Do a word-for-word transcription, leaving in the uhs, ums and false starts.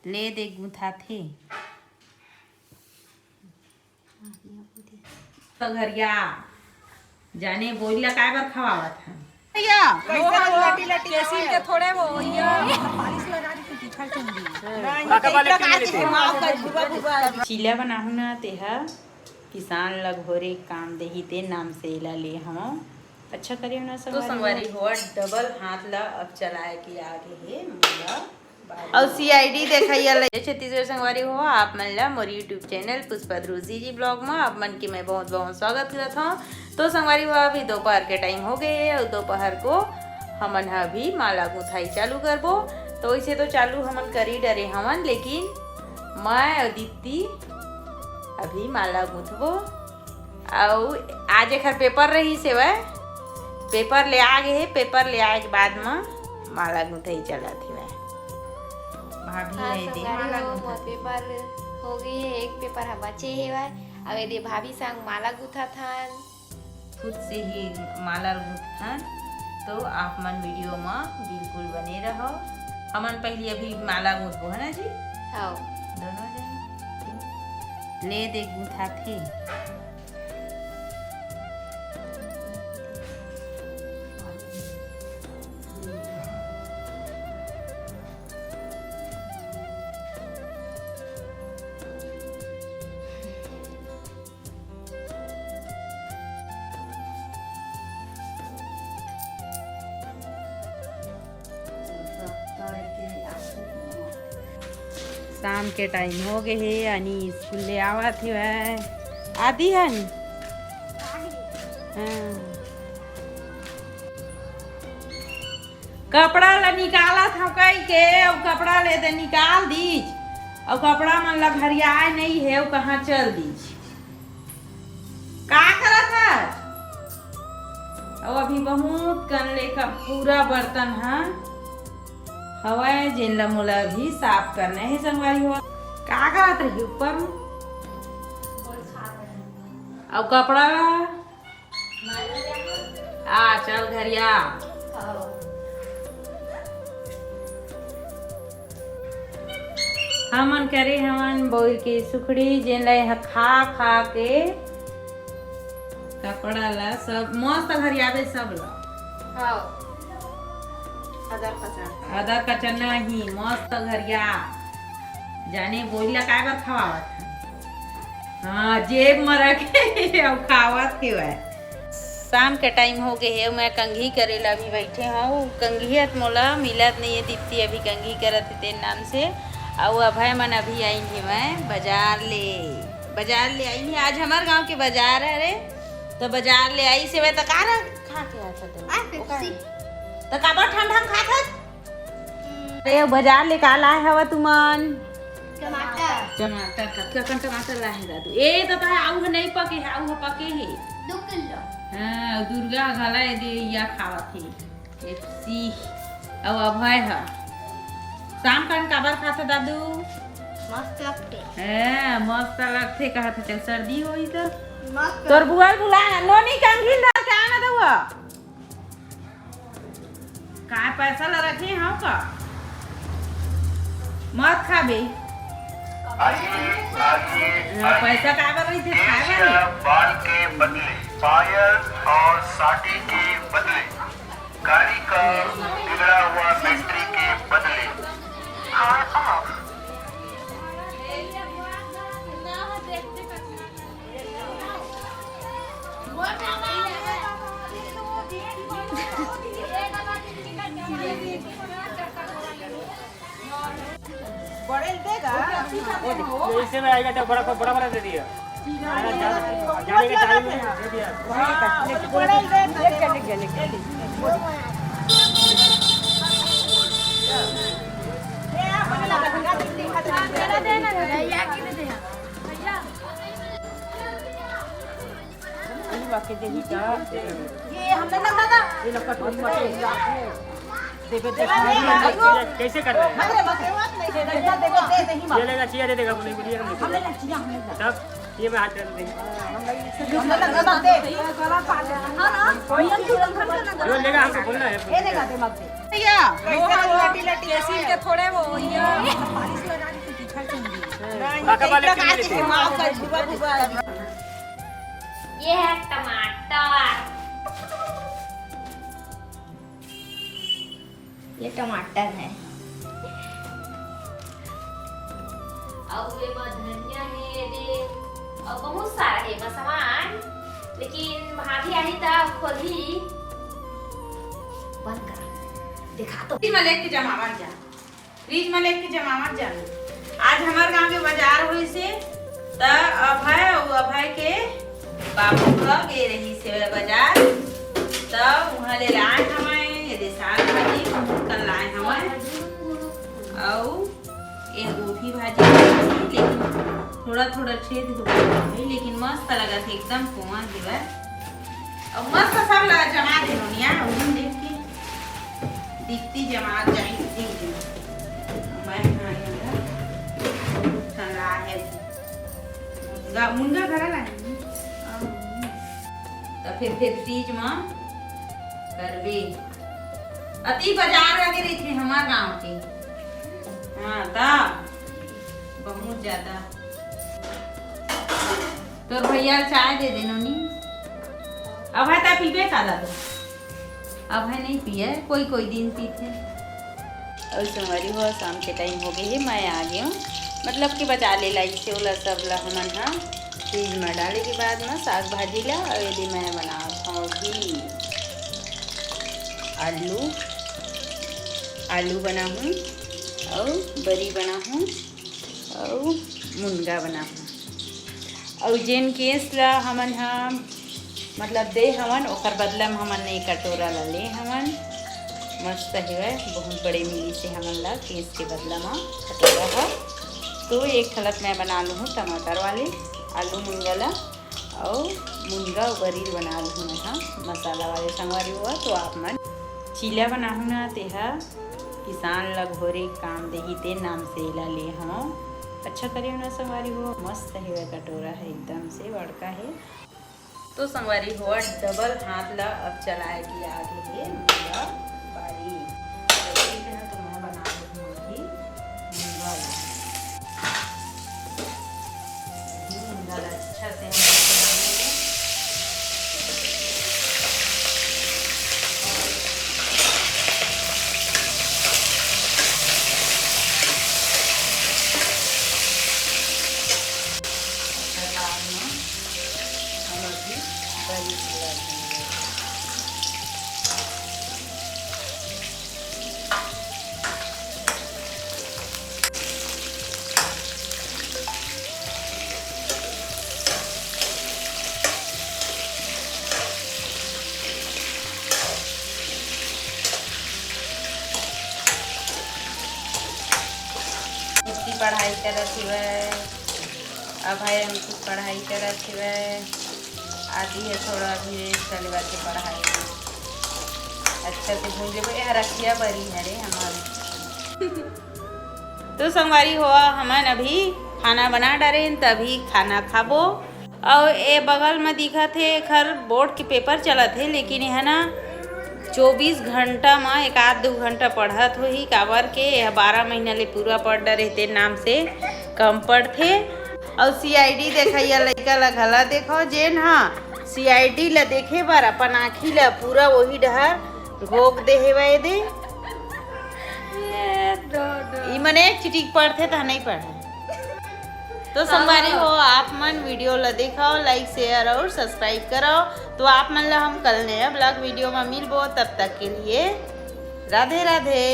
ले दे गुंथाथे। तो घरिया जाने बोइला काय बर खवावत है? भैया, कैसे वो लटी लटी केसिन के थोड़े वो, ये पालिश लगा दी थी, तीखा चंदी। काका वाले के लिए लेते हैं। माफ कर, बुआ, बुआ। चीला बनाहूं ना, तेहा किसान ल घोरे काम देही, ते नाम से एला ले हवं। अच्छा करे हो ना तो संगवारी संगवारी हो। हो, डबल हाथ ला अब चलाए के आगे हे मोला। अउ सीआईडी देखइया ले छत्तीसगढ़ संगवारी हो, आप मन ला मोर YouTube चैनल पुष्पा ध्रुव सीजी ब्लॉग म आप मन के मैं बहुत बहुत स्वागत करत हौं। तो संगवारी हो, अभी दोपहर के टाइम हो गए हे अउ दोपहर को हमन ह अभी माला गुंथाई चालू करबो। तो वैसे तो चालू हमन करी डरे हवन, लेकिन मैं अउ दीप्ति अभी माला गुंथबो। अउ आज एखर पेपर रहिस हेवय, पेपर ले आ गे हे, पेपर ले आए के बाद म माला गुंथई चलत हेवय। भाभी हाँ, हे दे संगवारी माला हो, गुंथत मोर हे। पेपर हो गई है, एक पेपर ह बचे हेवय। अब एदे भाभी संग माला गुंथत हन। खुद से ही माला गुंथथन, तो आप मन वीडियो म बिल्कुल बने रहो। हमन पहली अभी माला गुंथबो, है ना जी? हाँ। दोनों जन। ले दे गुंथाथे। शाम के टाइम हो गए हे, आनी स्कूल ले आवत हेवय। आदि हन? हाँ। कपड़ा ला निकालत हव कई के, अउ कपड़ा ले दे निकाल दीज, अउ कपड़ा मन ला घरियाए नई हे, अउ कहाँ चल दीज। का करत हस? अउ अभी बहुत कन लेखा पूरा बर्तन ह हवय, जेन ला मोला अभी साफ करना हे संगवारी हो। का करत रही ऊपर में? अउ कपड़ा ला? आ, चल घरिया। हमन करे हमन बोर के सुखड़ी, जेन ला एहा खा खा के कपड़ा ला सब मस्त घरियाबे सब ला। हाँ। अदर कचर। अदर कचर नहीं, मस्त घरिया। जाने बोर ला काय बर खवावत है? हाँ, जेब म रखे अउ खावत हेवय। शाम के टाइम हो गए हे, मैं कंघी करे ला अभी बैठे हूँ। कंघी ह त मोला मिलत नहीं है, दीप्ति अभी कंघी करत हे तेन नाम से। अउ अभय मन अभी आइन हेवय बाजार ले, बाजार ले आइन हे। आज हमार गांव के बाजार हरे, तो बाजार ले आई से तो का रख खा के आता तो? आ, पेप्सी। तो काबर ठंडा में खात हस? अरे, बाजार ले का लाए हवा तुमन? टमाटर। टमाटर का, ककन टमाटर लाए हे दादू? ए, तो कहे आऊ ह नहीं पके हे, आऊ ह पके हे। दो किलो। हाँ, दुर्गा घला ए दे या खावत हे। पेप्सी। अउ अभय ह। शाम कन काबर खात हे दादू? मस्त लगथे। हाँ, मस्त लगथे कहत हे, चल सर्दी होई तो। मस्त। तोर बुआ ल बुला, नोनी कंघी ल धर के आना दउआ। काय पैसा ला रखे हव का? मत खाबे। आइए, आइए, हाँ, आइए। पैसा काबर रहिथे? खाए बर एशिया नहीं। बाल के बदले पायल और साड़ी के बदले गाड़ी का बिगड़ा हुआ बैटरी के बदले। हाँ, हाँ। बड़े देगा। ये इसे में आएगा, तो बड़ा, बड़ा, बड़ा दे दिया। जाने के टाइम में दे दिया। हाँ, बड़े दे, दे, दे, दे, दे। ये हमने ना दादा। ये लोग का टोली में देवे, देवे। कैसे कर रहे हैं? हमरे मत, देवे, दे, दे, ही मार। ये लेगा, चिया दे देगा, बोले, बोलिए, हम हमने ना चिया, हमने ना। तब ये मैं हाथ कर देंगे। हमने ना, ना, ना, दे। हाँ ना, कोई हम तुरंत हम ना। जो लेगा, हमको बोलना है। ये लेगा, दे मत दे। भैया, कैसे वो लटी, लटी केसिन के थोड़े वो, ये पालिश लगा दी। काका वाले के लिए लेते हैं। ये है टमाटर, ये टमाटर है। अउ एमा धनिया हे, एदे, अउ बहुत सारा हे एमा सामान, लेकिन भाभी आही त खोलही। बंद कर, दिखा तो। फ्रिज में लेके जमावत जा, फ्रिज में लेके जमावत जा। आज हमर गांव के बाजार होइसे, त अभय अउ अभय के बाबू ह गे रहिस हे बाजार, त उहाँ ले लाए हवय, एदे साग भाजी, बहुत कन लाए हवय, अउ ए गोभी भाजी, लेकिन थोड़ा थोड़ा छेद हो गया है, लेकिन मस्त लगत हे, एकदम कोमल हेवय। अउ मस्त सब ला जमा दे नोनिया, उन्हें देख के दिखती जमा जाही, देख दे। मैं हाँ, ये वाला ठंडा है। मुनगा, मुनगा घरा लाए हैं। त फिर, फिर फ्रिज में करबे। अति बाजार लगे रहिथे हमर गांव के। हाँ, त बहुत ज्यादा। तोर भैया ल चाय दे दे नोनी। अभय त पीबे का दादा? अभय नहीं पिए, कोई कोई दिन पीथे। अउ संगवारी हो, शाम के टाइम हो गए हे, मैं आ गए हूँ, मतलब कि बाजार ले लाइस हे ओला सब ला हमन हा फ्रिज में डाले के बाद में साग भाजी ला, अउ एदे मैं बनात हूँ अभी आलू, आलू बनाहूँ अउ बरी बनाहूँ अउ मुनगा बनाहूँ। अउ जेन केस ला हमन हा मतलब दे हवन, ओकर बदला में हमन ने कटोरा ला ले हवन। मस्त हेवय, बहुत बड़े मिलिस हे हमन ला केस के बदला में कटोरा ह। तो एक ठलक मैं बना लूँ टमाटर वाले आलू मुनगा ला, अउ मुनगा अउ बरी ल बना लूँ मैं हा मसाला वाले संगवारी हुआ। तो आप मन चीला बनाहूँ ना, तेहा किसान ल घोरे काम देही, ते नाम से एला ले हवं। अच्छा करियो ना संगवारी हो, मस्त हेवय कटोरा है, एकदम से बड़का है। तो संगवारी हो, डबल हाथ ला अब चलाए के आगे हे मुनगा बारी। तो ठीक है, तो मैं बना लेती हूँ अभी मुनगा ला। मुनगा ला अच्छा से हम पढ़ाई करत हवय। अभय अंकुर पढ़ाई करत हेवय। आदि हे थोड़ा अभी rest करे बर के पढ़ाई में। अच्छा से भून लेबो। ये रखिया बरी हरे हमार। तो संगवारी हो, हमन अभी खाना बना डारेन, तभी खाना खाबो। अउ ए बगल में दिखत हे, एखर बोर्ड के पेपर चलत हे, लेकिन यह ना चौबीस घंटा म एक आध दू घंटा पढ़त होही, काबर के यह बारह महीना ले पूरा पढ़ डरे तेन नाम से कम पढ़थे। अउ सीआईडी देखइया लइका ला घला देखो, जेन ह सीआईडी ला देखे बर अपन आँखी ला पूरा वही डहर घोक दे हेवय दे। ये दो, दो। ई मन एक चिटिक पढ़थे त नहीं पढ़े। तो संगवारी हो, आप मन वीडियो ला देखो, like, share और subscribe करो। तो आप मन ला हम कल नया vlog वीडियो में मिलबो, तब तक के लिए राधे राधे।